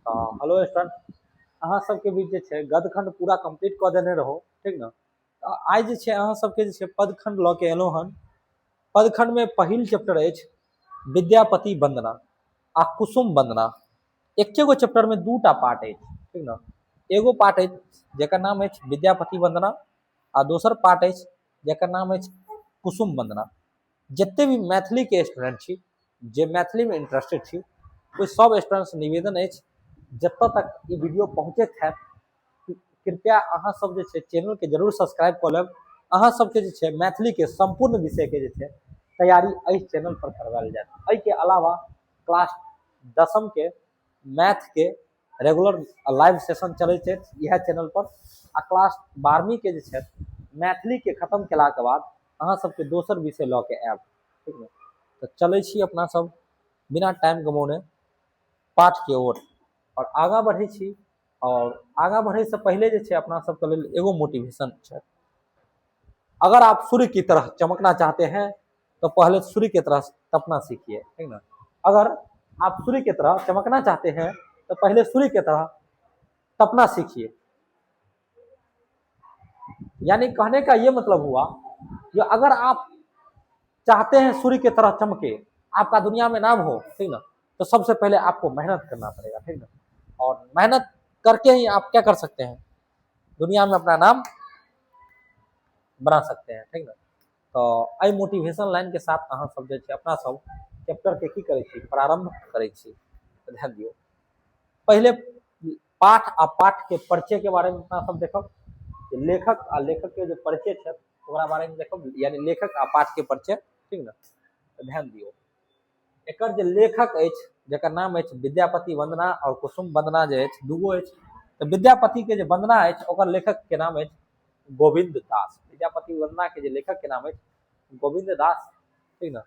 तऽ hello student, अहाँ सबके बीच जे छै गदखंड पूरा कम्प्लीट कऽ देने रहौ, ठीक ने? तऽ आइ जे छै अहाँ सबके जे छै पदखंड लऽ के एलहुँ हन। पदखंडमे पहिल चैप्टर अछि विद्यापति वंदना आ कुसुम वंदना। एके गो चैप्टरमे दूटा पार्ट अछि, ठीक ने? एगो पार्ट अछि जकर नाम अछि विद्यापति वंदना आ दोसर पार्ट अछि जकर नाम अछि कुसुम वंदना। जते भी मैथिलीके स्टूडेंट छी, जे मैथिलीमे इंटरेस्टेड छी, ओहि सब स्टूडेंटसँ निवेदन अछि, जतऽ तक ई वीडियो पहुँचैत हैत, कृपया अहाँ सब जे छै चैनलके जरूर सब्सक्राइब कऽ लेब। अहाँ सबके जे छै मैथिलीके सम्पूर्ण विषयके जे छै तैयारी एहि चैनल पर करवायल जायत। एहिके अलावा क्लास दसमके मैथके रेगुलर लाइव सेशन चलै छै इएह चैनल पर, आ क्लास 12वींके जे छै मैथिलीके खत्म केलाके बाद अहाँ सबके दोसर विषय लऽ के आयब, ठीक ने? तऽ चलै छी अपना सब बिना टाइम गमौने पाठके ओर और आगाँ बढ़ै छी। और आगाँ बढ़ैसँ पहिले जे छै अपना सबके लेल एगो मोटिवेशन छै। अगर आप सूर्य की तरह चमकना चाहते हैं तो पहले सूर्य की तरह तपना सीखिए, ठीक ना? अगर आप सूर्य की तरह चमकना चाहते हैं तो पहले सूर्य की तरह तपना सीखिए। यानी कहने का ये मतलब हुआ कि अगर आप चाहते हैं सूर्य की तरह चमके, आपका दुनिया में नाम हो, ठीक ना, तो सबसे पहले आपको मेहनत करना पड़ेगा, ठीक ना? और मेहनत करके ही आप क्या कर सकते हैं, दुनिया में अपना नाम बना सकते हैं, ठीक ना? तो एहि मोटिवेशन लाइन के साथ अहाँ सब जे छै अपना सब चैप्टर के की करै छी, प्रारंभ करै छी। तऽ ध्यान दियौ, पहिले पाठ आ पाठ के परिचय के बारे में अपना सब देखब, लेखक आ लेखक के जे परिचय छै ओकरा बारे में देखब, यानी लेखक आ पाठ के परिचय, ठीक ना? तऽ ध्यान दियौ, एकर जे लेखक अछि जकर नाम अछि विद्यापति वंदना और कुसुम वंदना जे अछि दूगो अछि। तऽ विद्यापति के जे वंदना अछि ओकर लेखक के नाम अछि गोविंद दास। विद्यापति वंदना के जे लेखक के नाम अछि गोविंद दास, ठीक ना?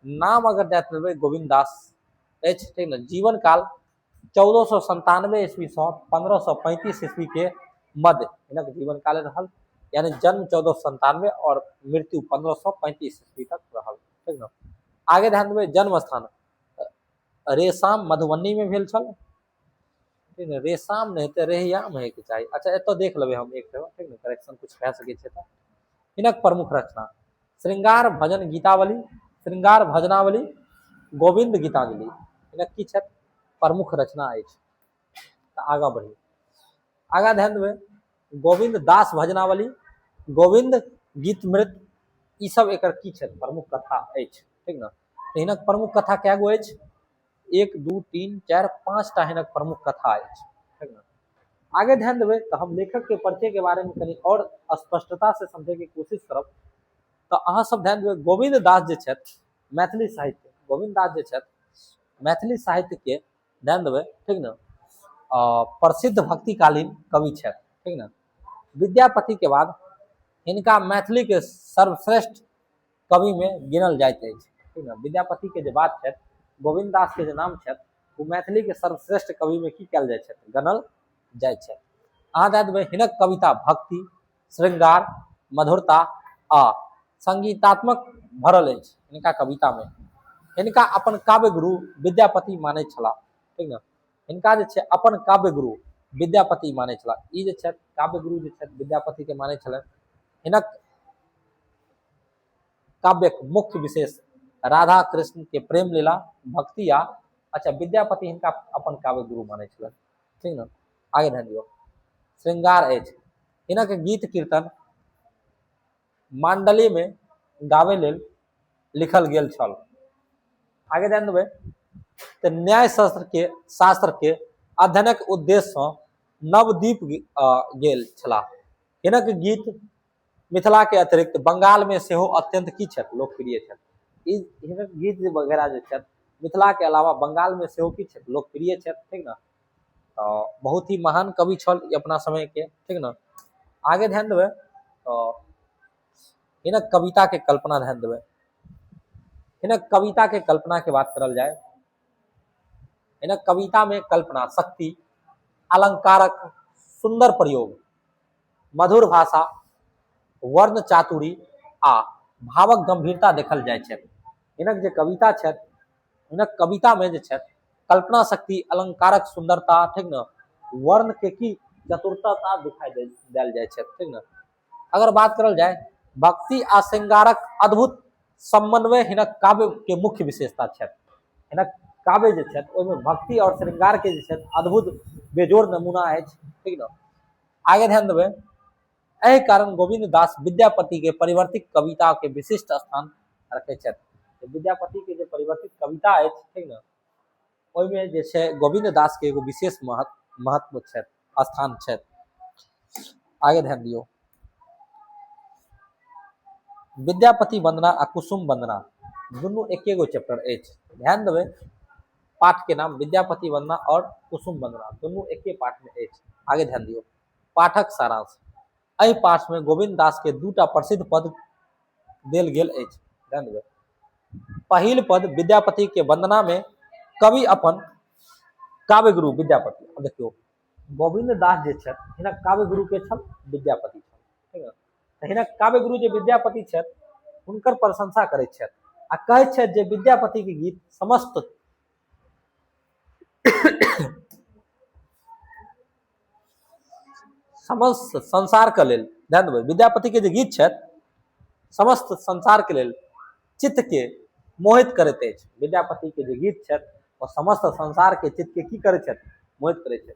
नाम अगर देख लेबै गोविंद दास अछि, ठीक ना? जीवन काल 1497 ईस्वी सँ 1535 ईस्वी के मध्य हिनक जीवन काल रहल, यानी जन्म 1497 और मृत्यु 1535 ईस्वी तक रहल, ठीक ना? आगे ध्यान देबै, जन्म स्थान रेशाम मधुबनी में भेल छल, ठीक ने? रेशाम नहि हेतै, रेहियाम होइके चाही। अच्छा, एतऽ देख लेबै हम एक जगह, ठीक ने? करेक्शन कुछ भए सकै छै। तऽ हिनक प्रमुख रचना श्रृंगार भजन गीतावली, श्रृंगार भजनावली, गोविंद गीतांजलि हिनक की छथि प्रमुख रचना अछि। तऽ आगाँ बढ़ी, आगाँ ध्यान देबै, गोविंद दास भजनावली, गोविंद गीतमृत, ई सब एकर की छथि प्रमुख कथा अछि, ठीक ने? तऽ हिनक प्रमुख कथा कए गो अछि? 1 2 3 4 5 टा हिनक प्रमुख कथा अछि, ठीक ने? आगे ध्यान देबै तऽ हम लेखक के परिचय के बारे में कनि और स्पष्टता से समझे के कोशिश करब। तऽ अहाँ सब ध्यान देबै, गोविंद दास जे छथि मैथिली साहित्य, गोविंद दास जे छथि मैथिली साहित्य के ध्यान देबै, ठीक ने, प्रसिद्ध भक्तिकालीन कवि छथि, ठीक ने? विद्यापति के बाद हिनका मैथिली के सर्वश्रेष्ठ कवि में गिनल जाइत अछि, ठीक ने? विद्यापति के जे बात छथि, गोविंद दास के जे नाम छथि, ओ मैथिली के सर्वश्रेष्ठ कवि में की कयल जाइ छथि, गनल जाइ छथि। अहाँ दए देबै, हिनक कविता भक्ति, श्रृंगार, मधुरता आ संगीतात्मक भरल अछि। हिनका कविता में हिनका अपन काव्य गुरु विद्यापति मानै छलाह, ठीक ने? हिनका जे छै अपन काव्य गुरु विद्यापति मानै छलाह। ई जे छथि काव्य गुरु जे छथि विद्यापति के मानै छलनि। हिनक काव्यक मुख्य विशेष राधा कृष्ण के प्रेम लीला, भक्ति आ अच्छा, विद्यापति हिनका अपन काव्य गुरु मानै छलनि, ठीक ने? आगे ध्यान दियौ, श्रृंगार अछि। हिनक गीत कीर्तन मांडली में गाबै लेल लिखल गेल छल। आगे ध्यान देबै तऽ न्याय शास्त्र के अध्ययनक उद्देश्य सँ नवद्वीप गेल छलाह। हिनक गीत मिथिला के अतिरिक्त बंगाल में सेहो अत्यंत की छथि, लोकप्रिय छथि। ई हिनक गीत वगैरह जे छथि मिथिला के अलावा बंगाल में सेहो की छथि, लोकप्रिय छथि, ठीक ने? तऽ बहुत ही महान कवि छल ई अपना समय के, ठीक ने? आगे ध्यान देबै तऽ हिनक कविता के कल्पना ध्यान देबै, हिनक कविता के कल्पना के बात करल जाय, हिनक कविता में कल्पना शक्ति, अलंकारक सुंदर प्रयोग, मधुर भाषा, वर्ण चातुरी आ भावक गंभीरता देखल जाइ छथि। हिनक जे कविता छथि, हिनक कविता में जे छथि कल्पना शक्ति, अलंकारक सुंदरता, ठीक ने, वर्ण के की चतुरता दिखाई देल जाइ छै, ठीक ने। अगर बात करल जाय, भक्ति आ श्रृंगारक अद्भुत समन्वय हिनक काव्य के मुख्य विशेषता छथि। हिनक काव्य जे छथि ओहिमे भक्ति और श्रृंगार के जे छथि अद्भुत बेजोड़ नमूना अछि, ठीक ने। आगे ध्यान देबै, एहि कारण गोविंद दास विद्यापति के परिवर्तित कविता के विशिष्ट स्थान रखै छथि। विद्यापति के जे परिवर्तित कविता अछि, ठीक ने, ओहिमे जे छै गोविंद दास के एगो विशेष महत्व महत्व छथि, स्थान छथि। आगे ध्यान दियौ, विद्यापति वंदना आ कुसुम वंदना दुनू एके गो चैप्टर अछि। ध्यान देबै, पाठ के नाम विद्यापति वंदना और कुसुम वंदना दुनू एके पाठ में अछि। आगे ध्यान दियौ, पाठक सारांश। एहि पाठ में गोविंद दास के दूटा प्रसिद्ध पद देल गेल अछि। ध्यान देबै, पहिल पद विद्यापति के वंदना में कवि अपन काव्य गुरु विद्यापति, अब देखियौ गोविंद दास जे छथि हिनक काव्य गुरु के छल विद्यापति छल, ठीक है। तऽ हिनक काव्य गुरु जे विद्यापति छथि हुनकर प्रशंसा करैत छथि आ कहैत छथि जे विद्यापति के गीत समस्त समस्त संसार के लेल, ध्यान देबै, विद्यापति के जे गीत छथि समस्त संसार के लेल चित्त के मोहित करैत अछि। विद्यापति के जे गीत छथि ओ समस्त संसार के चित्त के की करैत छथि, मोहित करैत छथि।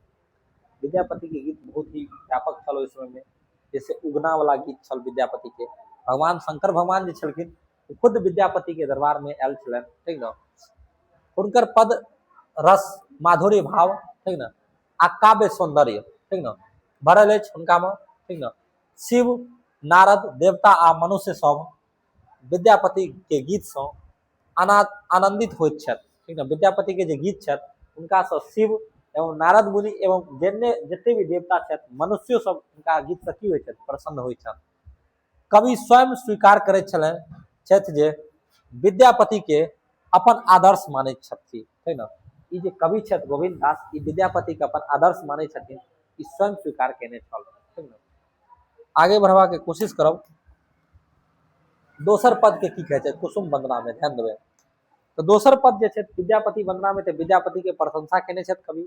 विद्यापति के गीत बहुत ही व्यापक छल ओहि समय में, जैसे उगना वाला गीत छल विद्यापति के। भगवान शंकर भगवान जे छलखिन ओ खुद विद्यापति के दरबार में आयल छलनि, ठीक ने। हुनकर पद रस माधुर्य भाव, ठीक ने, आ काव्य सौंदर्य, ठीक ने, भरल अछि हुनका में, ठीक ने। शिव, नारद, देवता आ मनुष्य सब विद्यापति के गीत सँ आनंदित होइत छथि, ठीक ने। विद्यापति के जे गीत छथि हुनका सँ शिव एवं नारद मुनि एवं जेने जते भी देवता छथि मनुष्यो सब हुनका गीत सँ की होइत छथि, प्रसन्न होइत छथि। कवि स्वयं स्वीकार करैत छथि जे विद्यापति के अपन आदर्श मानैत छथि, ठीक ने। ई जे कवि छथि गोविंद दास, ई विद्यापति के अपन आदर्श मानैत छथिन, ई स्वयं स्वीकार केने छल, ठीक ने। आगे बढ़बा के कोशिश करब। दोसर पद के की कहै छै कुसुम वंदना में, ध्यान देबै। तऽ दोसर पद जे छै विद्यापति वंदना में, तऽ विद्यापति के प्रशंसा केने छथि कवि।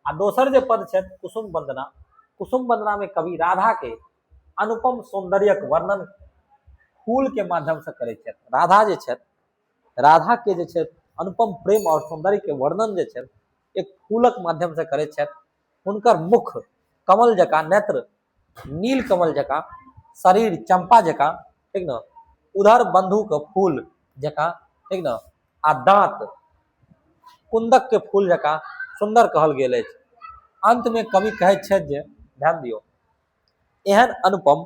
आ दोसर जे पद छथि कुसुम वंदना, कुसुम वंदना में कवि राधा के अनुपम सौंदर्यक वर्णन फूल के माध्यम से करै छथि। राधा जे छथि, राधा के जे छथि अनुपम प्रेम और सौंदर्य के वर्णन जे छथि एक फूलक माध्यम से करै छथि। हुनकर मुख कमल जकाँ, नेत्र नील कमल जकाँ, शरीर चंपा जकाँ, ठीक ने, उधर बंधु के फूल जकाँ, ठीक ने, आ दांत कुंदक के फूल जकाँ सुंदर कहल गेल अछि। अंत में कवि कहैत छथि जे ध्यान दियौ, एहन अनुपम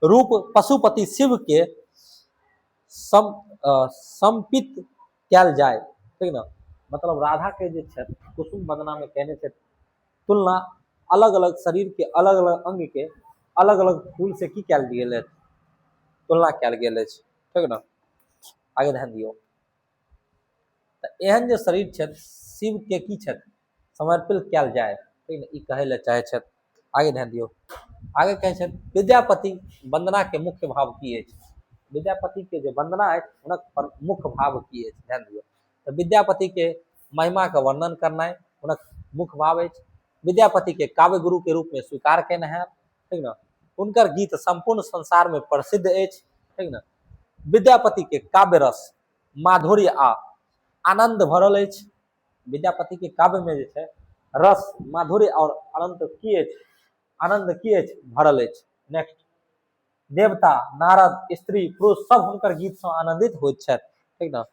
रूप पशुपति शिव के समर्पित कयल जाय, ठीक ने। मतलब राधा के जे छथि कुसुम वंदना में कहने छथि तुलना अलग अलग शरीर के अलग अलग अंग के अलग अलग फूल से की कयल गेल अछि, तुलना कयल गेल अछि, ठीक ने। आगे ध्यान दियौ, तऽ एहन जे शरीर छथि शिव के की छथि समर्पित कयल जाय, ठीक ने, ई कहै लए चाहै छथि। आगे ध्यान दियौ, आगे कहै छथि विद्यापति वंदना के मुख्य भाव की अछि। विद्यापति के जे वंदना अछि हुनक मुख्य भाव की अछि, ध्यान दियौ। तऽ विद्यापति के महिमा के वर्णन करनाइ हुनक मुख्य भाव अछि। विद्यापति के काव्य गुरु के रूप में स्वीकार केने हैं, ठीक ने। हुनकर गीत संपूर्ण संसार में प्रसिद्ध अछि, ठीक ने। विद्यापति के काव्य रस माधुर्य आ आनंद भरल अछि। विद्यापति के काव्य में जे छै रस माधुर्य और अनंत की अछि, आनंद की अछि, भरल अछि। नेक्स्ट, देवता नारद स्त्री पुरुष सब हुनकर गीत से आनंदित होइत छथि, ठीक ने।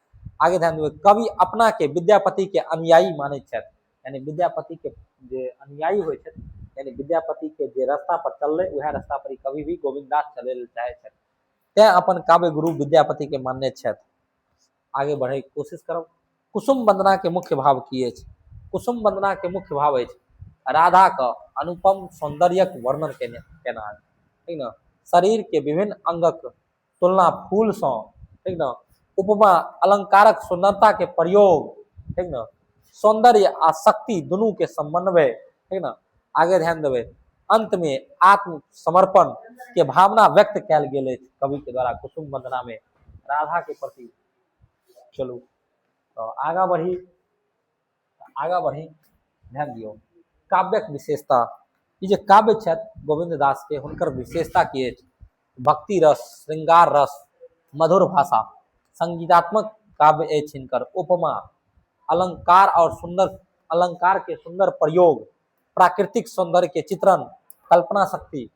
आगे ध्यान देबै, कवि अपना के विद्यापति के अनुयायी मानैत छथि, यानी विद्यापति के जे अनुयायी होइ छथि, यानी विद्यापति के जे रास्ता पर चललै वएह रास्ता पर कवि भी गोविंद दास चलै लए चाहै छथि, तें अपन काव्य गुरु विद्यापति के मानने छथि। आगे बढ़े के कोशिश करब। कुसुम वंदना के मुख्य भाव की अछि। कुसुम वंदना के मुख्य भाव अछि राधा के अनुपम सौंदर्यक वर्णन केनाइ, ठीक ने। शरीर के विभिन्न अंगक तुलना फूल सँ, ठीक ने, उपमा अलंकारक सुंदरता के प्रयोग, ठीक ने, सौंदर्य आ शक्ति दुनू के समन्वय, ठीक ने। आगे ध्यान देबै, अंत में आत्मसमर्पण के भावना व्यक्त कयल गेल अछि कवि के द्वारा कुसुम वंदना में राधा के प्रति। चलू तो आगा बढ़ी। आगाँ बढ़ी, ध्यान दियौ काव्यक विशेषता। ई जे काव्य छथि गोविन्द दास के, हुनकर विशेषता की अछि? भक्ति रस, श्रृंगार रस, मधुर भाषा, संगीतात्मक काव्य अछि हिनकर, उपमा, अलंकार और सुंदर अलंकार के सुंदर प्रयोग, प्राकृतिक सौंदर्य के चित्रण, कल्पना शक्ति,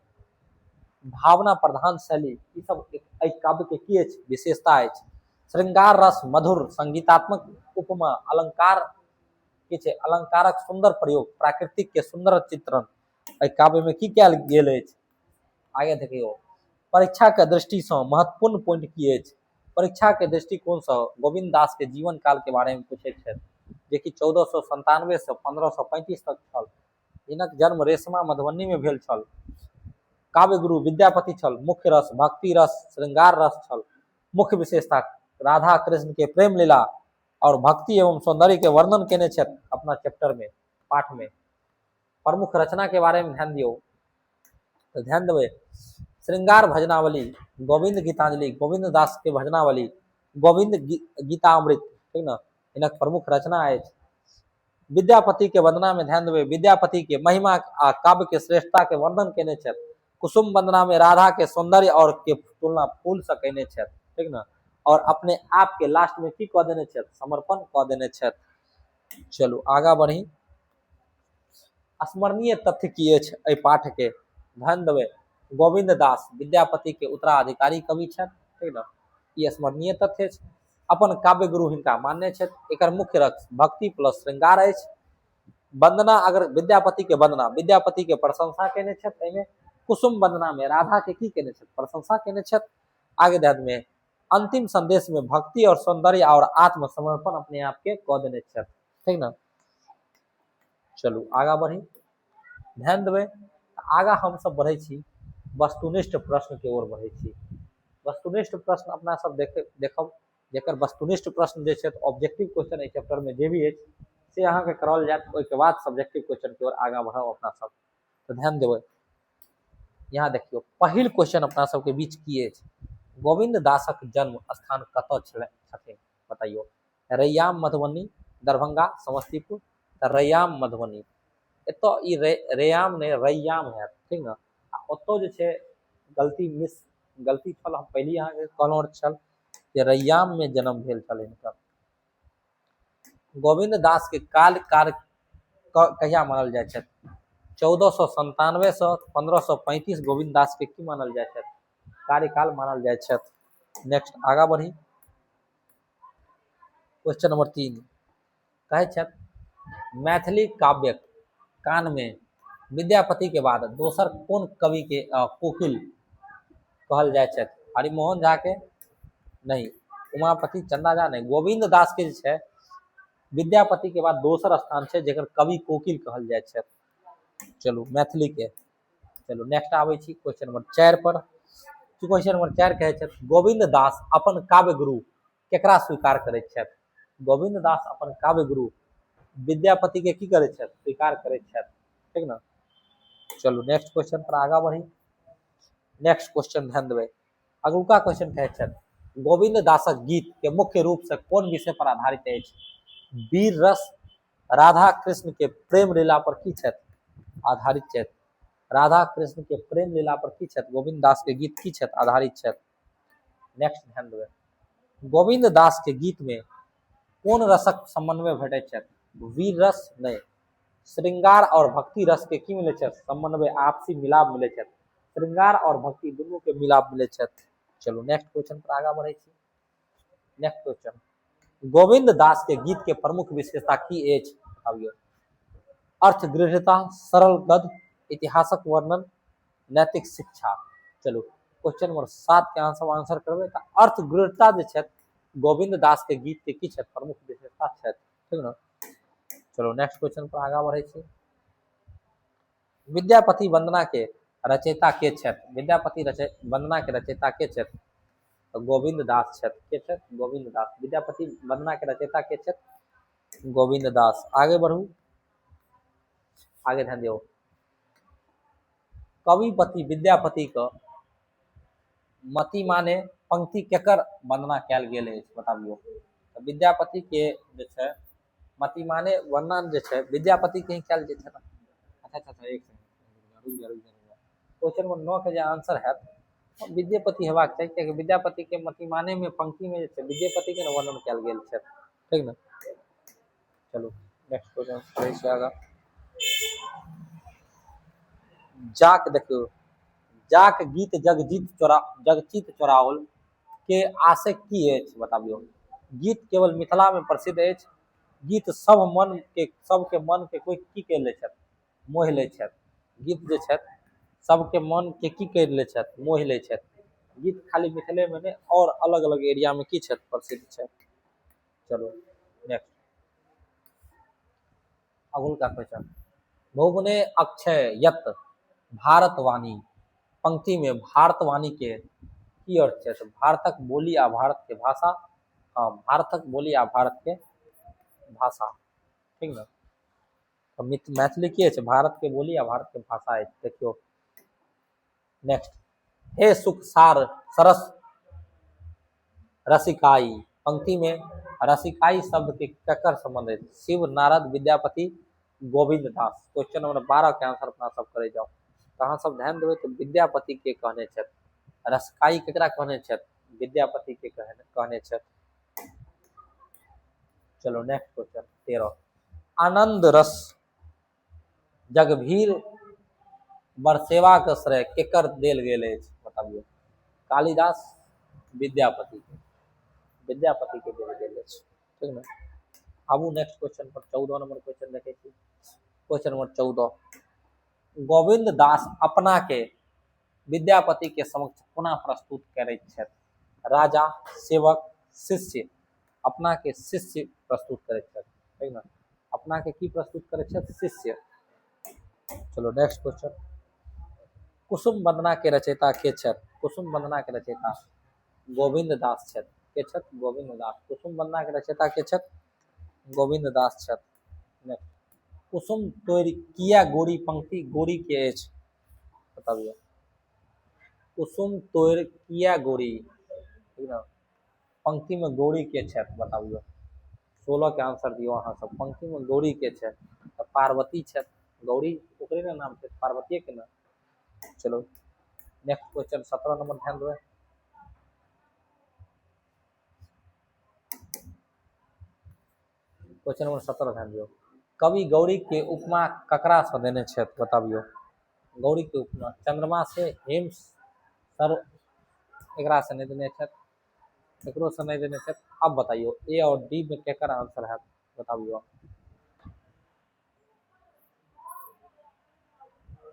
भावना प्रधान शैली, ई सब एहि काव्य के की अछि? विशेषता अछि। श्रृंगार रस, मधुर संगीतात्मक उपमा, अलंकार की छै? अलंकारक सुंदर प्रयोग, प्राकृतिक के सुंदर चित्रण एहि काव्य में की कयल गेल अछि। आगे देखियौ, परीक्षा के दृष्टि से महत्वपूर्ण पॉइंट की अछि? परीक्षा के दृष्टिकोण से गोविंद दास के जीवन काल के बारे में पूछे छथि, जेकि 1497 से 1535 तक छल। हिनक जन्म रेशमा मधुबनी में भेल छल। काव्य गुरु विद्यापति छल। मुख्य रस भक्ति रस, श्रृंगार रस छल। मुख्य विशेषता राधा कृष्ण के प्रेम लीला और भक्ति एवं सौंदर्य के वर्णन केने छथि अपना चैप्टर में, पाठ में। प्रमुख रचना के बारे में ध्यान दियौ तो ध्यान देबै, श्रृंगार भजनावली, गोविंद गीतांजलि, गोविंद दास के भजनावली, गोविंद गीतामृत, ठीक ना, हिनक प्रमुख रचना अछि। विद्यापति के वंदना में ध्यान देबै, विद्यापति के महिमा आ काव्य के श्रेष्ठता के वर्णन केने छथि। कुसुम वंदना में राधा के सौंदर्य और के तुलना फूल से केने छथि, ठीक ना, और अपने आप के लास्ट में की कऽ देने छथि? समर्पण कऽ देने छथि। चलू आगा बढ़ी। स्मरणीय तथ्य की अछि एहि पाठ के? ध्यान देबै, गोविंद दास विद्यापति के उत्तराधिकारी कवि छथि, ठीक ना, ई स्मरणीय तथ्य अछि। अपन काव्य गुरु हिनका मानने छथि। एकर मुख्य रस भक्ति प्लस श्रृंगार अछि। वंदना, अगर विद्यापति के वंदना, विद्यापति के प्रशंसा केने छथि। एहिमे कुसुम वंदना में राधा के की केने छथि? प्रशंसा केने छथि। आगे ध्यान में अंतिम संदेश में भक्ति और सौंदर्य और आत्मसमर्पण अपने आप के कऽ देने छथि, ठीक ना। चलू आगा बढ़ी, ध्यान देबै। आगा हम सब बढ़ै छी, वस्तुनिष्ठ प्रश्न के ओर बढ़ै छी। वस्तुनिष्ठ प्रश्न अपना सब देखब, जेकर वस्तुनिष्ठ प्रश्न जे छै, ऑब्जेक्टिव क्वेश्चन एहि चैप्टर में जे भी अछि से अहाँके कराओल जायत। ओहिके बाद सब्जेक्टिव क्वेश्चन के ओर आगाँ बढ़ब अपना सब। तऽ ध्यान देबै, यहाँ देखियौ, पहिल क्वेश्चन अपना सबके बीच की अछि? गोविंद दासक जन्म स्थान कतऽ छलै छथिन, बताइयो। रैयाम मधुबनी, दरभंगा, समस्तीपुर। तऽ रैयाम मधुबनी, एतऽ ई रैयाम नहि रैयाम हैत, ठीक ने। आ ओतऽ जे छै गलती मिस गलती छल, हम पहिले अहाँके कहलहुँ छल जे रैयाम में जन्म भेल छल हिनकर। गोविंद दास के काल कार्य कहिया मानल जाइ छथि? 1497 से 1535 गोविंद दास के की मानल जाइ छथि? कार्यकाल मानल जाइ छथि। नेक्स्ट आगा बढ़ी, क्वेश्चन नंबर 3 कहै छथि, मैथिली काव्यक कान में विद्यापति के बाद दोसर कोन कवि के कोकिल कहल जाइ छथि? हरिमोहन झा के नहीं, उमापति, चंदा झा नहीं। गोविंद दास के जे छै विद्यापति के बाद दोसर स्थान छै जेकर कवि कोकिल कहल जाइ छथि। चलू मैथिली के, चलू नेक्स्ट आबै छी क्वेश्चन नंबर 4 पर। क्वेश्चन नंबर 4 कहै छथि, गोविंद दास अपन काव्य गुरु केकरा स्वीकार करैत छथि? गोविंद दास अपन काव्य गुरु विद्यापति के की करैत छथि? स्वीकार करैत छथि, ठीक ना। चलू नेक्स्ट क्वेश्चन पर आगा बढ़ी। नेक्स्ट क्वेश्चन ध्यान देबै, अगुका क्वेश्चन कहै छथि, गोविंद दासक गीत के मुख्य रूप से कोन विषय पर आधारित अछि? वीर रस, राधा कृष्ण के प्रेम लीला पर की छथि? आधारित छथि। राधा कृष्ण के प्रेम लीला पर की छथि? गोविंद दास के गीत की छथि? आधारित छथि। नेक्स्ट ध्यान देबै, गोविंद दास के गीत में कोन रसक समन्वय भेटैत छथि? वीर रस नहीं, श्रृंगार और भक्ति रस के की मिलै छथि? समन्वय, आपसी मिलाप मिलै छथि। श्रृंगार और भक्ति दुनू के मिलाप मिलै छथि। चलू नेक्स्ट क्वेश्चन पर आगा बढ़ै छी। नेक्स्ट क्वेश्चन, गोविंद दास के गीत के प्रमुख विशेषता की अछि? बताबियौ। अर्थ गृहता, सरल गद्य, इतिहासक वर्णन, नैतिक शिक्षा। चलू क्वेश्चन नंबर 7 के आंसर आंसर करबै तऽ अर्थ गृहता जे छथि गोविंद दास के गीत के की छथि? प्रमुख विशेषता छथि, ठीक ने। चलो नेक्स्ट क्वेश्चन पर आगा बढ़ै छी। विद्यापति वंदना के रचयिता के छथि? विद्यापति वंदना के रचयिता के छथि? तऽ गोविंद दास छथि। के छथि? गोविंद दास। विद्यापति वंदना के रचयिता के छथि? गोविंद दास। आगे बढ़ू, आगे ध्यान दियौ। कविपति विद्यापति के मति माने पंक्ति केकर वंदना कयल गेल अछि, बताबियौ। तऽ विद्यापति के जे छै मतिमाने वर्णन जे छै विद्यापति के ही कयल जेतै ने। अच्छा अच्छा अच्छा, एक सेकंड, रुक जा रुक जा रुक जा। क्वेश्चन नंबर 9 के जे आंसर हैत विद्यापति हेबाक चाही, कियाकि विद्यापति के मतिमाने में पंक्ति में जे छै विद्यापति के ने वर्णन कयल गेल छै, ठीक ने। चलू नेक्स्ट क्वेश्चन करै छी आगाँ। जाक देखियौ, जाक गीत जगजीत चोरा जगजीत चोराओल के आशय की अछि बताबियौ। गीत केवल मिथिला में प्रसिद्ध अछि। गीत सब मन के, सबके मन के कोई की करि लै छथि, मोहि लै छथि। गीत जे छथि सबके मन के की करि लै छथि, मोहि लै छथि। गीत खाली मिथिले में नहि, और अलग अलग एरिया में की छथि, प्रसिद्ध छथि। चलो नेक्स्ट अगुलका क्वेश्चन। भुवने अक्षय यत भारतवाणी पंक्ति में भारतवाणी के की अर्थ छै? तो भारतक बोली आ भारत के भाषा। हाँ, भारतक बोली आ भारत के भाषा, ठीक ने। तो मैथिली की अछि? भारत के बोली आ भारत के भाषा अछि। देखियौ नेक्स्ट, हे सुख सार सरस रसिकाई पंक्ति में रसिकाई शब्द के ककर संबंध अछि? शिव, नारद, विद्यापति, गोविंद दास। क्वेश्चन नंबर 12 के आंसर अपना सब करे जाओ। तो अहाँ सब ध्यान देबै तो विद्यापति के कहने छथि। रसकाई केकरा कहने छथि? विद्यापति के कहने छथि। चलो नेक्स्ट क्वेश्चन 13, आनंद रस जगभीर बरसेवा के श्रेय केकर देल गेल अछि? बताबियौ। कालिदास, विद्यापति के, विद्यापति के देल गेल अछि, ठीक ने। आबू नेक्स्ट क्वेश्चन पर, 14 नंबर क्वेश्चन देखै छी। क्वेश्चन नंबर 14, गोविंद दास अपना के विद्यापति के समक्ष कोना प्रस्तुत करैत छथि? राजा, सेवक, शिष्य। अपना के शिष्य प्रस्तुत करैत छथि, ठीक ने। अपना के की प्रस्तुत करैत छथि? शिष्य। चलो नेक्स्ट क्वेश्चन, कुसुम वंदना के रचयिता के छथि? कुसुम वंदना के रचयिता गोविंद दास छथि। के छथि? गोविंद दास। कुसुम वंदना के रचयिता के छथि? गोविंद दास छथि। नेक्स्ट, कुसुम तोड़ि किया गोरी पंक्ति गोरी के अछि? बताबियौ। कुसुम तोड़ि किया गोरी, ठीक ने, पंक्ति में गौरी के छथि? बताबियौ। 16 के आंसर दियौ अहाँ सब। पंक्ति में गौरी के छथि? तऽ पार्वती छथि। गौरी ओकरे ने नाम छै, पार्वतीये के ने। चलो नेक्स्ट क्वेश्चन 17 नंबर ध्यान देबै। क्वेश्चन नंबर 17 ध्यान दियौ। कवि गौरी के उपमा ककरा से देने छथि? बताबियौ। गौरी के उपमा चंद्रमा से, हेम सर एकरा से नहीं देने छथि, एकरो से नहीं देने छथि। अब बताइयो ए और डी में केकर आंसर है, बताबियौ।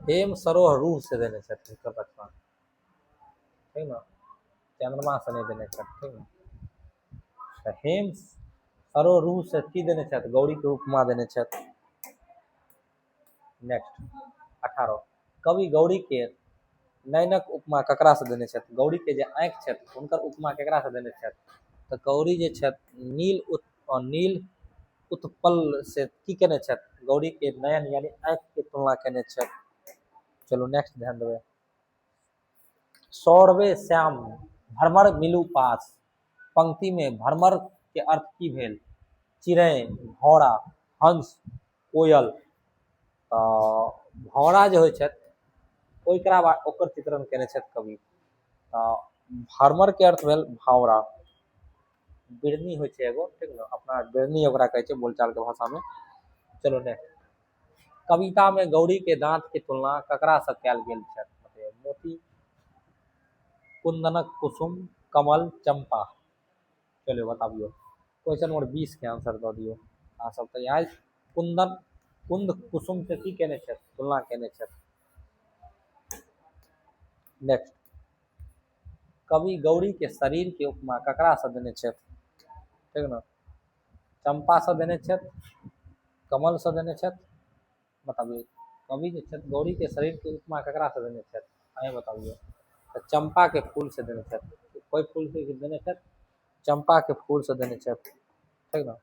हेम सरोह रूह से देने छथि हिनकर रचना, ठीक ने, चंद्रमा से नहीं देने छथि, ठीक ने। तऽ हेम सरोह रूह से की देने छथि? गौरी के उपमा देने छथि। नेक्स्ट 18, कवि गौरी के नयनक उपमा ककरा से देने छथि? गौरी के जे आँखि छथि हुनकर उपमा केकरा से देने छथि? तऽ गौरी जे छथि नील उत्पल से की केने छथि? गौरी के नयन यानी आँखि के तुलना केने छथि। चलो नेक्स्ट ध्यान देबै। सौरवे श्याम भ्रमर मिलू पास पंक्ति में भ्रमर के अर्थ की भेल? चिड़ै, भौरा, हंस, कोयल। तऽ भौरा जे होइ छथि ओकरा ओकर चित्रण केने छथि कवि। तऽ भ्रमर के अर्थ भेल भौरा। बिरनी होइ छै एगो, ठीक ने, अपना बिरनी ओकरा कहै छै बोलचाल के भाषा में। चलो नेक्स्ट, कविता में गौरी के दांत के तुलना ककरा से कयल गेल छै? मोती, कुंदनक कुसुम, कमल, चंपा। चलो बताबियो। क्वेश्चन नंबर 20 के आंसर दऽ दियौ अहाँ सब। तऽ यहाँ कुंदन कुंद कुसुम से की केने छथि? तुलना केने छथि। नेक्स्ट, कवि गौरी के शरीर के उपमा ककरा से देने छथि? ठीक ने, चंपा से देने छथि, कमल से देने छथि। बताबियौ कवि जे छथि गौरी के शरीर के उपमा ककरा से देने छथि? अहें बताबियौ। तऽ चंपा के फूल से देने छथि। कोई फूल से देने छथि? चंपा के फूल से देने छथि, ठीक ने।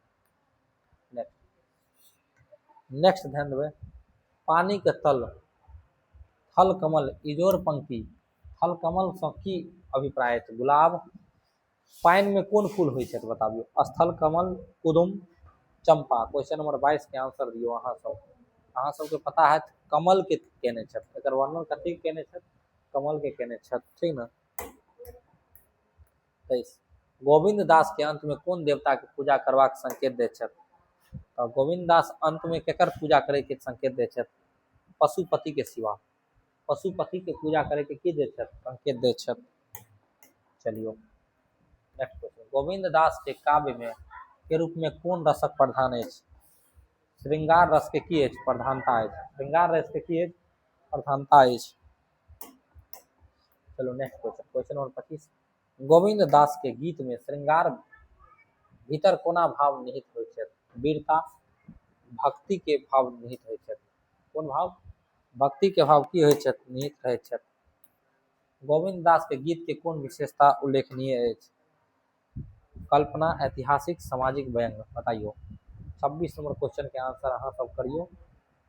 नेक्स्ट, नेक्स्ट ध्यान देबै। पानी के तल थल कमल इजोर पंक्ति थल कमल से की अभिप्राय अछि? गुलाब। पानि में कोन फूल होइ छै बताबियौ। स्थल कमल, कुदुम, चंपा। क्वेश्चन नंबर 22 के आंसर दियौ अहाँ सब। अहाँ सबके पता हैत कमल के केने छथि। एकर वर्णन कथी केने छथि? कमल के केने छथि, ठीक ने। 23, गोविंद दास के अंत में कोन देवता के पूजा करबाक संकेत दैत छथि? तऽ गोविंद दास अंत में केकर पूजा करे के संकेत दैत छथि? पशुपति के सिवा। पशुपति के पूजा करे के की दैत छथि? संकेत दैत छथि। चलियो नेक्स्ट क्वेश्चन, गोविंद दास के काव्य में के रूप में कोन रसक प्रधान अछि? श्रृंगार रस के की अछि? प्रधानता अछि। श्रृंगार रस के की अछि? प्रधानता अछि। चलो next question, question number 25, Govind Das के गीत में श्रृंगार भीतर कोना भाव निहित होइ छै? वीरता, भक्ति के भाव निहित होइ छै। कोन भाव? भक्ति के भाव की होइ छै? निहित रहै छै। गोविंद दास के गीत के कोन विशेषता उल्लेखनीय अछि? कल्पना, ऐतिहासिक, सामाजिक व्यंग्य। बताइयो। 26 नंबर क्वेश्चन के आंसर अहाँ सब करियो,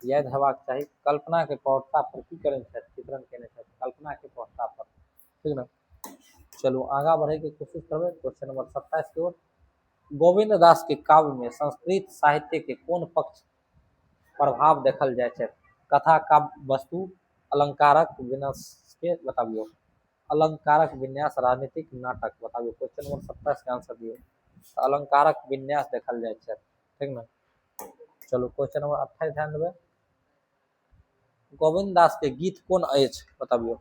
याद हेबाक चाही। कल्पना के प्रौढ़ता पर की करेने छथि? चित्रण केने छथि कल्पना के प्रौढ़ता पर, ठीक ने। चलू आगा बढ़े के कोशिश करबै क्वेश्चन नंबर 27 के ओर। गोविंद दास के काव्य में संस्कृत साहित्य के कोन पक्ष प्रभाव देखल जाइ छै? कथा, काव्य वस्तु, अलंकारक विन्यास के बताबियो। अलंकारक विन्यास, राजनीतिक नाटक। बताबियो। क्वेश्चन नंबर 27 के आंसर दियौ। तऽ अलंकारक विन्यास देखल जाइ छै, ठीक ने। चलू क्वेश्चन नंबर 28 ध्यान देबै। गोविंद दास के गीत कोन अछि? बताबियो।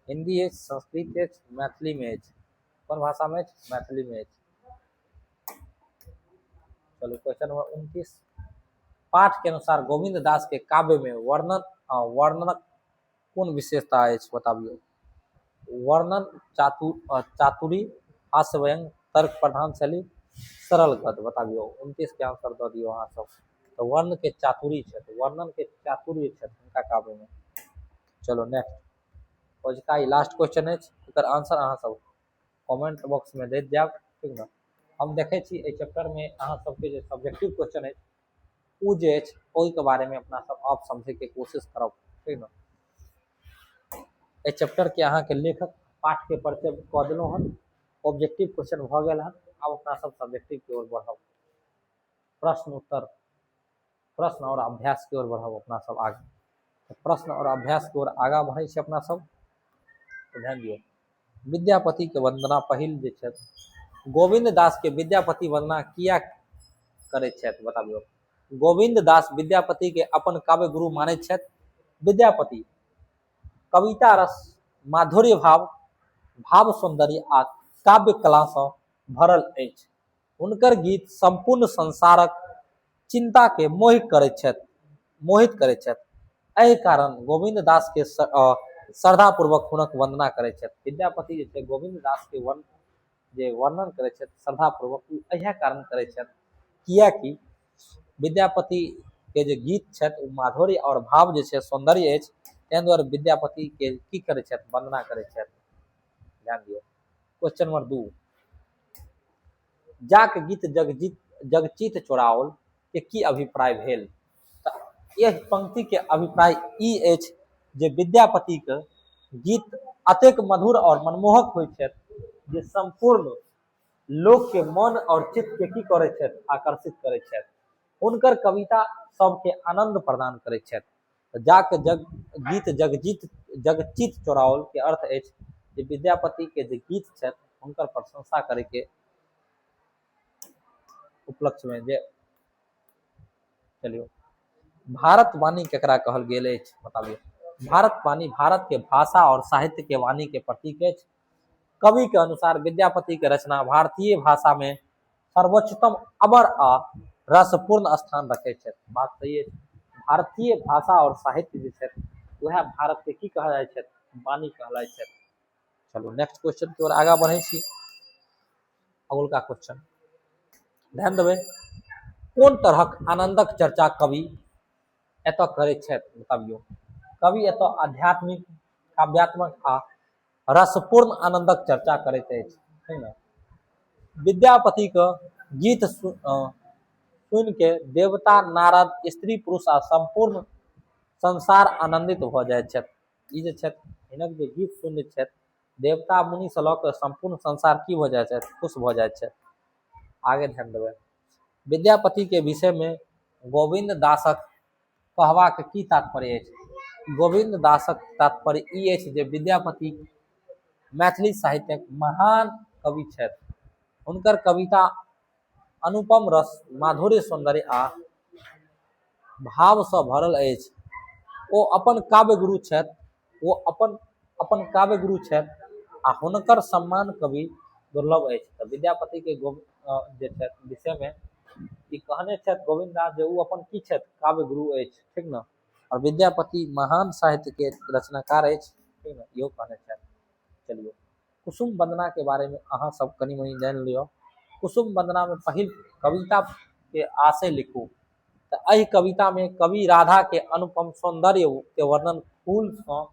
हिंदी अछि, संस्कृत अछि, मैथिली में अछि। कोन भाषा में अछि? मैथिली में अछि। चलू क्वेश्चन नंबर 29, पाठ के अनुसार गोविंद दास के काव्य में वर्णनक कोन विशेषता अछि? बताबियो। वर्णन चातुरी, हास्य व्यंग, तर्क प्रधान शैली, सरल गद्य। बताबियो। 29 के आंसर दऽ दियौ अहाँ सब। तऽ वर्ण के चातुरी छथि, वर्णन के चातुर्य छथि हुनका काव्य में। चलो नेक्स्ट, अजुका ई लास्ट क्वेश्चन अछि। एकर आंसर अहाँ सब कमेंट बॉक्स में दैत जायब, ठीक ने। हम देखै छी एहि चैप्टर में अहाँ सबके जे सब्जेक्टिव क्वेश्चन अछि ओ जे अछि ओहिके बारे में अपना सब आब समझे के कोशिश करब, ठीक ने। एहि चैप्टर के अहाँके लेखक पाठ के परिचय कऽ देलहुँ हन, ऑब्जेक्टिव क्वेश्चन भऽ गेल हन। आब अपना सब सब्जेक्टिव के ओर बढ़ब, प्रश्न उत्तर, प्रश्न और अभ्यास के ओर बढ़ब अपना सब आगे। प्रश्न और अभ्यास के ओर आगा बढ़ै छी अपना सब। तो ध्यान दियौ, विद्यापति के वंदना पहिल जे छथि, गोविंद दास के विद्यापति वंदना किया करै छथि? बताबियौ। गोविंद दास विद्यापति के अपन काव्य गुरु मानै छथि। विद्यापति कविता रस, माधुर्य भाव, भाव सौंदर्य आ काव्य कला सँ भरल अछि। हुनकर गीत संपूर्ण संसारक चिंता के मोहित करैत छथि, मोहित करैत छथि। एहि कारण गोविंद दास के श्रद्धापूर्वक हुनक वंदना करैत छथि। विद्यापति जे छै गोविंद दास के जे वर्णन करैत छथि श्रद्धापूर्वक, ओ इएह कारण करैत छथि कियाकि विद्यापति के जे गीत छथि ओ माधुर्य और भाव जे छै सौंदर्य अछि, ताहि दुआरे विद्यापति के की करैत छथि? वंदना करैत छथि। ध्यान दियौ। क्वेश्चन नंबर 2, जाक गीत जगजीत जगचित चोराओल के की अभिप्राय भेल? तऽ एहि पंक्ति के अभिप्राय ई अछि जे विद्यापति के गीत अतेक मधुर और मनमोहक होइ छथि जे संपूर्ण लोक के मन और चित्त के की करै छथि? आकर्षित करै छथि। हुनकर कविता सबके आनंद प्रदान करै छथि। तऽ जाक जग गीत जगजीत जगचित चोराओल के अर्थ अछि जे विद्यापति के जे गीत छथि हुनकर प्रशंसा करे के उपलक्ष्य में जे। चलियो, भारत वाणी केकरा कहल गेल अछि? बताबियो। भारत वाणी भारत के भाषा और साहित्य के वाणी के प्रतीक अछि। कवि के अनुसार विद्यापति के रचना भारतीय भाषा में सर्वोच्चतम अमर आ रसपूर्ण स्थान रखै छथि। बात सही अछि। भारतीय भाषा और साहित्य जे छथि वएह भारत के की कहल जाइ छथि? वाणी कहलाइ छथि। चलू नेक्स्ट क्वेश्चन के ओर आगा बढ़ै छी। अगुलका क्वेश्चन ध्यान देबै, कोन तरहक आनंदक चर्चा कवि एतऽ करै छथि? बताबियौ। कवि एतऽ आध्यात्मिक, काव्यात्मक आ रसपूर्ण आनंदक चर्चा करैत अछि, है ने। विद्यापति के गीत सुनि के देवता, नारद, स्त्री, पुरुष आ संपूर्ण संसार आनंदित भऽ जाइत छथि। ई जे छथि हिनक जे गीत सुनैत छथि देवता मुनि से लऽ कऽ संपूर्ण संसार की भऽ जाइत छथि? खुश भऽ जाइत छथि। आगे ध्यान देबै, विद्यापति के विषय में गोविंद दासक कहबाक की तात्पर्य अछि? गोविंद दासक तात्पर्य ई अछि जे विद्यापति मैथिली साहित्यक महान कवि छथि। हुनकर कविता अनुपम रस, माधुर्य, सौंदर्य आ भावसँ भरल अछि। ओ अपन काव्य गुरु छथि। ओ अपन अपन काव्य गुरु छथि आ हुनकर सम्मान कवि दुर्लभ अछि। तऽ विद्यापति के जे छथि विषयमे ई कहने छथि गोविन्द दास जे ओ अपन की छथि? काव्य गुरु अछि, ठीक ने? आओर विद्यापति महान साहित्य के रचनाकार अछि, ठीक ने? इहो कहने छथि। चलियौ, कुसुम वंदना के बारे में अहाँ सब कनि मनि जानि लिअ। कुसुम वंदना में पहिल कविता के आशय लिखू। तऽ एहि कविता में कवि राधा के अनुपम सौंदर्य के वर्णन फूल सँ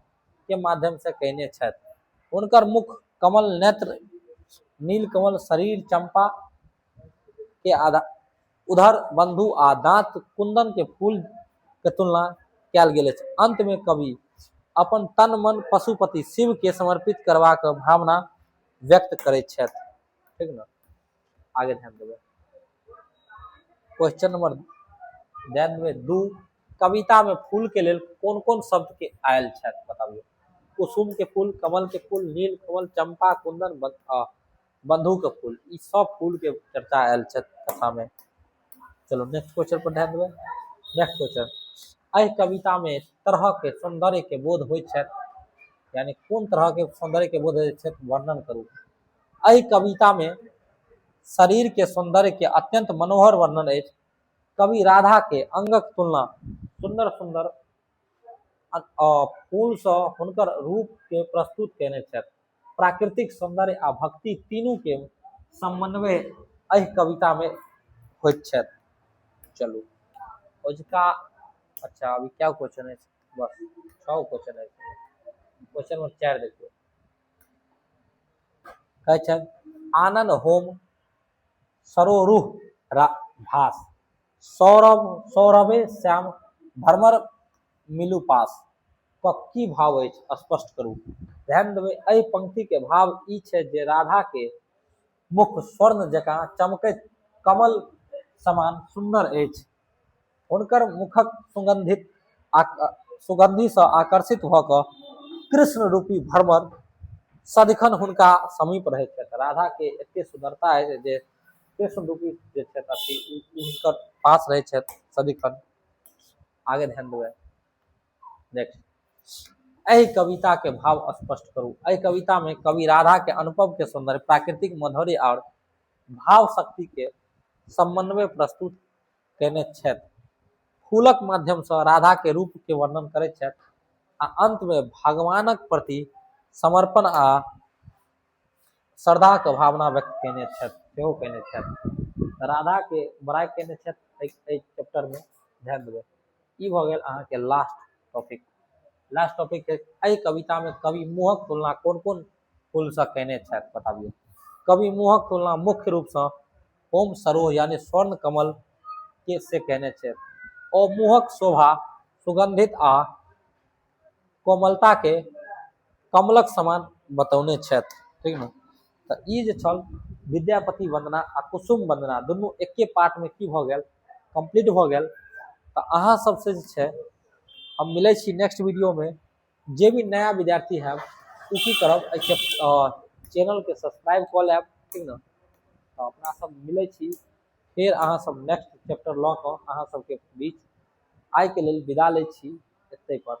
के माध्यम से कयने छथि। हुनकर मुख कमल, नेत्र नीलकमल, शरीर चंपा के आधा उधर बंधु आ दांत कुंदन के फूल के तुलना कयल गेल अछि। अंत में कवि अपन तन मन पशुपति शिव के समर्पित करबाक भावना व्यक्त करैत छथि, ठीक ने? आगे ध्यान देबै, क्वेश्चन नंबर ध्यान देबै 2। कविता में फूल के लेल कोन कोन शब्द के आयल छथि बताबियौ। कुसुम के फूल, कमल के फूल, नील कमल, चंपा, कुंदन, बंधु के फूल, ई सब फूल के चर्चा आयल छथि कथा में। चलो नेक्स्ट क्वेश्चन पर ध्यान देबै। नेक्स्ट क्वेश्चन, एहि कविता में तरह के सौंदर्य के बोध होइत छथि, यानी कोन तरह के सौंदर्य के बोध होइत छथि वर्णन करू। एहि कविता में शरीर के सौंदर्य के अत्यंत मनोहर वर्णन अछि। कवि राधा के अंगक तुलना सुंदर सुंदर फूल सँ हुनकर रूप के प्रस्तुत कयने छथि। प्राकृतिक सौंदर्य आ भक्ति तीनू के समन्वय एहि कविता में होइत छथि। चलू ओजका, अच्छा अभी क्या क्वेश्चन है? बस 6 क्वेश्चन है। क्वेश्चन नंबर 4 देखियौ, कहै छथि आनन होम सरोरुह भास सौरभ सौरभे श्याम भ्रमर मिलू पास क की भाव अछि स्पष्ट करू। ध्यान देबै, एहि पंक्ति के भाव ई छै जे राधा के मुख स्वर्ण जकाँ चमकैत कमल समान सुंदर अछि। हुनकर मुखक सुगंधित सुगंधि सँ आकर्षित भऽ कऽ कृष्ण रूपी भ्रमर सदिखन हुनका समीप रहैत छथि। राधा के एते सुंदरता अछि जे कृष्ण रूपी जे छथि अथी हुनकर पास रहैत छथि सदिखन। आगे ध्यान देबै, नेक्स्ट, एहि कविता के भाव स्पष्ट करू। एहि कविता में कवि राधा के अनुपम के सौंदर्य, प्राकृतिक माधुर्य और भाव शक्ति के समन्वय प्रस्तुत कयने छथि। फूलक माध्यम सँ राधा के रूप के वर्णन करैत छथि आ अंत में भगवानक प्रति समर्पण आ श्रद्धाक भावना व्यक्त कयने छथि, सेहो कयने छथि। राधा के बड़ाई कयने छथि एहि चैप्टर में, ध्यान देबै। ई भऽ गेल अहाँके लास्ट टॉपिक। लास्ट टॉपिक एहि कविता में कवि मुँहक तुलना कोन कोन फूलसँ कयने छथि बताबियौ। कवि मुँहक तुलना मुख्य रूपसँ होम सरोह यानी स्वर्ण कमल के से कयने छथि। ओ मुँहक शोभा, सुगंधित आ कोमलता के कमलक समान बतौने छथि, ठीक ने? तऽ ई जे छल विद्यापति वंदना आ कुसुम वंदना दुनू एके पार्ट में की भऽ गेल, कम्प्लीट भऽ गेल। तऽ अहाँ सबसे जे छै हम मिलै छी नेक्स्ट वीडियो में। जे भी नया विद्यार्थी है ओ की करब, एहि चैनल के सब्सक्राइब कऽ लेब, ठीक ने? तऽ अपना सब मिलै छी फेर अहाँ सब नेक्स्ट चैप्टर लऽ कऽ अहाँ सबके बीच। आइके लेल विदा लै छी एतै पर।